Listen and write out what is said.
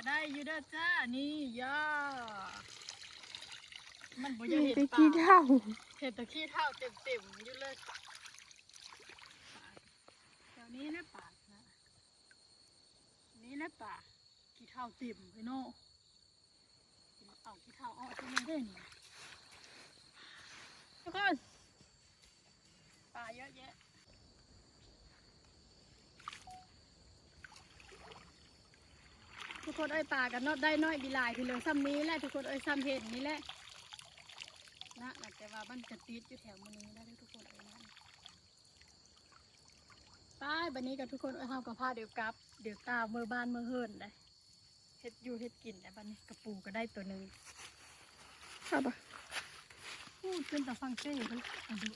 ກໍໄດ້ຢູ່ເດີຈ້າ ນີ້ ຢ່າ ມັນບໍ່ຢາກເຫັນປາ ມີແຕ່ຂີ້ເຖົ້າ ເຫັນແຕ່ຂີ້ເຖົ້າເຕັມໆຢູ່ເລີຍ. ແຖວນີ້ແຫຼະປານະ ນີ້ແຫຼະປາ ຂີ້ເຖົ້າເຕັມເລີຍເນາະ. ເອົາຂີ້ເຖົ້າອອກຈັ່ງໃດເດ້ນີ້ ທຸກຄົນ ປາເຍອະແຍະ. ທຸກຄົນເອີຍ ປາກໍນອດໄດ້ນ້ອຍບີຫຼາຍ ພີ່ນ້ອງ ຊ່ຳນີ້ແຫຼະ ທຸກຄົນເອີຍ ຊ່ຳເຫັນນີ້ແຫຼະນະ. ແຕ່ວ່າມັນກະຕິດຢູ່ແຖວມື້ນີ້ນະ ທຸກຄົນເອີຍນະ. ໄປ ບັດນີ້ກໍທຸກຄົນເອີຍ ເຮົາກໍພາດຽວກັບ ດຽວຕາເມືອບ້ານເມືອເຮືອນໄດ໋ ເຮັດຢູ່ເຮັດກິນໄດ໋. ບັດນີ້ກະປູກໍໄດ້ໂຕໜຶ່ງ ເອົາບໍ່? ໂອ້ ຂຶ້ນຕາຝັ່ງເປ້ເລີຍ ເອົາດູ.